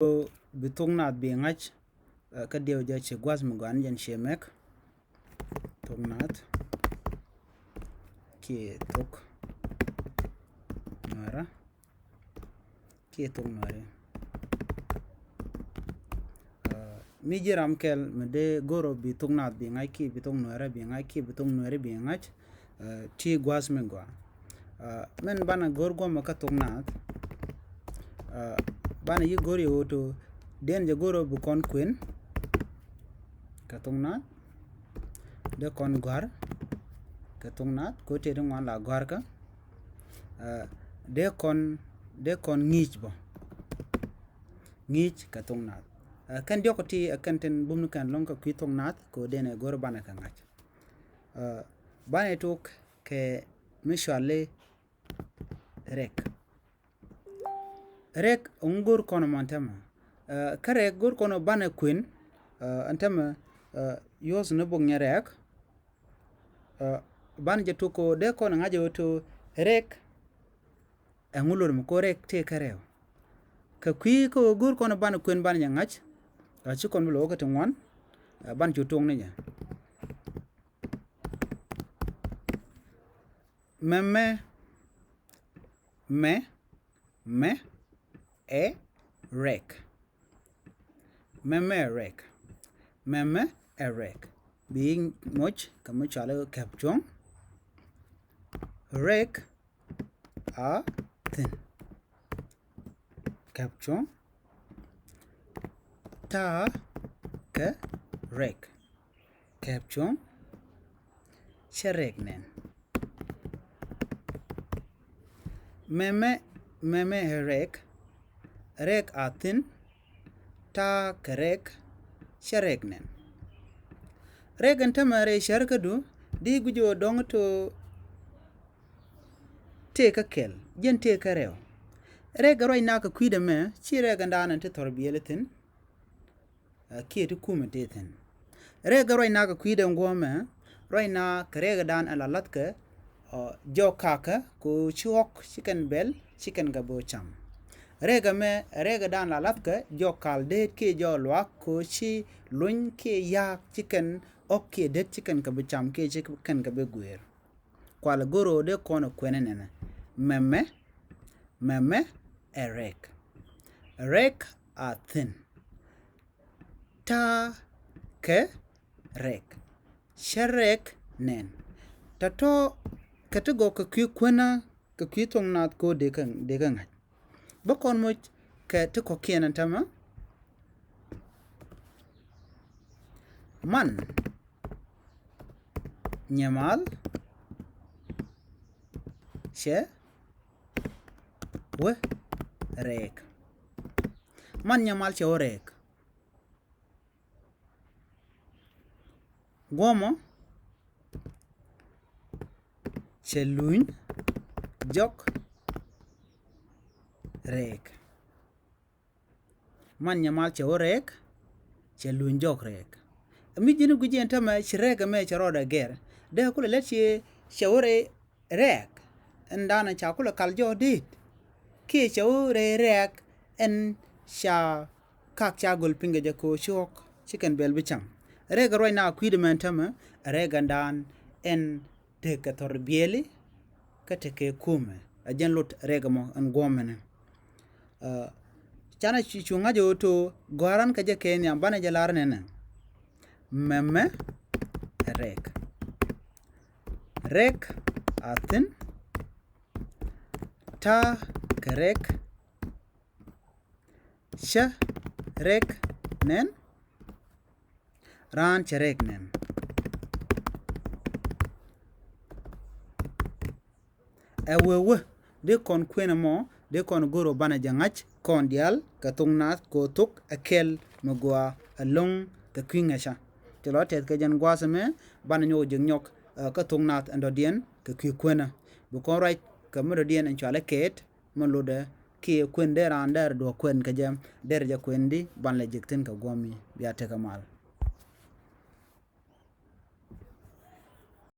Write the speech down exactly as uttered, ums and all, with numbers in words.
Bi thok Naath bi ŋa̱c, ɛ, kä diɛw jɛ ci gua̱th mi gɔaa ni jɛn ciɛ mɛk. Thok Naath kiɛ thok Nuɛrä kiɛ thok Nuɛri. Ɛ, mi ji̱ ram kɛl mi dee go̱r ɔ bi thok Naath bi ŋa̱c kiɛ bi thok Nuɛrä bi ŋa̱c kiɛ bi thok Nuɛri bi ŋa̱c, ɛ, ti gua̱th mi gɔaa. Ɛ, min banɛ go̱r guɔmɔ kä thok Naath. Ɛ, banɛ yi go̱r yɛ ɣöö to dee jɛ go̱r ɔ bi kɔn kuën kɛ thok Naath. Dee kɔn gɔ̱a̱r kɛ thok Naath kɛ ɣöö tëë ti ŋuan la gɔ̱a̱r kä. Ɛ, dee kɔn, dee kɔn ŋi̱i̱c bä. Ŋi̱i̱c kɛ thok Naath. Ɛ, kɛn diɔ̱k ti ɛ kɛn tin bum ni kɛn lɔ̱ŋ kɛ kui̱ thok Naath kɛ ɣöö dee nɛ go̱r banɛ kɛ ŋa̱c. Ɛ, banɛ tok kɛ mi cuali rɛk. Rɛk ŋu go̱r kɔn mɔ ɛn tämɛ. Ɛ, kä rɛk go̱r kɔn banɛ kuën, ɛ, ɛn tämɛ, ɛ, yuɔth ni bok nyɛ rɛk. Ɛ, banɛ jɛ tok kɛ ɣöö dee kɔn ŋa̱c ɣöö to rɛk. Ɛŋu lot mi ko rɛk tëë kä rɛw. Kɛ kui̱ kä ɣöö go̱r kɔn banɛ kuën banɛ jɛ ŋa̱c. Ɛ, ci kɔn bi lo̱k kä ti ŋuan. Ɛ, banɛ cu tok ni jɛ. Mɛmɛ, mɛ, mɛ ɛ rɛk. Mɛmɛ ɛ rɛk. Mɛmɛ ɛ rɛk. Bi moc kɛ mi cuali kɛp cuɔ̱ŋ. Rɛk a thi̱n. Kɛp cuɔ̱ŋ. Ta̱a̱ kɛ rɛk. Kɛp cuɔ̱ŋ. Cɛ rɛk nɛn. Mɛmɛ, mɛmɛ ɛ rɛk. Rɛk a thi̱n. Ta̱a̱ kɛ rɛk. Cɛ rɛk nɛn. Rɛk ɛn tämɛ rɛy cär kädu di guic ɣöö dɔ̱ŋ to tëë kä kɛl, jɛn tëë kä rɛw. Rɛk ɛ ruac nak kɛ kui̱dɛ mɛ, ci rɛk ɛn daanɛ ti thɔr biɛli thi̱n. Ɛ, kiɛ ti kumɛ tëë thi̱n. Rɛk ɛ ruac nak kɛ kui̱dɛ ŋuɔ̱mɛ, ruac nak kɛ rɛk ɛ daan ɛ la la̱thkɛ, ɔ, jɔk kakä, ko ci ɣɔk, ci kɛn bɛl, ci kɛn kɛ bä cam. Rɛk ɛmɛ, rɛk ɛ daan la la̱thkɛ, jɔk kal deet kiɛ jɔk luaak, ko ci luny kiɛ yaak, ci kɛn ɣɔk kiɛ det, ci kɛn kɛ bä cam, kiɛ ci kɛn kɛ bä guëër. Kual go̱r ɣöö dee kɔn ɛ kuɛn ɛ nɛnɛ. Mɛmɛ, mɛmɛ ɛ rɛk. Rɛk a thi̱n. Ta̱a̱ kɛ rɛk. Cɛ rɛk nɛn. Tɔ̱tɔ̱ kɛ ti gɔk kɛ kui̱ kuänä kɛ kui̱ thok Naath ko dee kä, dee kä ŋa̱c. Bä kɔn moc kɛ ti kɔ̱kiɛn ɛn tämɛ. Man nyɛmal cɛ wä rɛɛk. Man nyɛmal cɛ wä rɛɛk. Guɔmɔ cɛ luny jɔk rɛɛk. Man nyɛmal cɛ wä rɛɛk, cɛ luny jɔk rɛɛk. Mi ji̱n gui̱c ɛn tämɛ ci rɛɛk ɛmɛ cɛ rɔɔdɛ gɛr. Dee kulɛ lät ci cɛ wä rɛɛk. Rɛɛk ɛn danɛ ca kulɛ kal jɔk dit. Kiɛ cɛ wä rɛɛk rɛɛk ɛn ca kak ca gol piny kɛ jɛ ko ci ɣɔk ci kɛn bɛl bi cam. Rɛɛk ɛ ruac na kui̱dɛ mɛn tämɛ, rɛɛk ɛn dan ɛn tekɛ thɔr biɛli kä tekɛ kumɛ. A jɛn lot rɛk mɔ ɛn guɔmɛ ni. Ɛ, canɛ cu, cu ŋa̱c ɛ ɣöö to gɔ̱a̱ran kɛ jɛ kɛ nhiam banɛ jɛ lar nɛnɛ. Mɛmɛ ɛ rɛk. Rɛk a thi̱n. Ta̱a̱ kɛ rɛk. Cä rɛk nɛn. Raan cɛ rɛk nɛn. Ɛ wee wee dee kɔn kuënɛ mɔ dee kɔn go̱r ɔ banɛ jɛ ŋa̱c kɔn diaal kɛ thok naath kɛ thok ɛ kɛl mi gɔaa ɛlɔ̱ŋ kɛ kui̱ ŋäcä. Ti lɔ tɛth kɛ jɛn gua̱a̱th ɛmɛ banɛ nyɔk ji̱ nyɔk, ɛ, kɛ thok naath ɛn dɔ̱diɛn kɛ kui̱ kuënä. Bi kɔn ruac kɛ mi dɔ̱diɛn ɛn cualɛ kɛɛt mi lotdɛ kiɛ kuën dee raan dee rɛ duɔ̱k kuën kɛ jɛ dee rɛ jɛ kuën di ban lɛ ji̱k thi̱n kɛ guɔ̱mi bia tekɛ mal.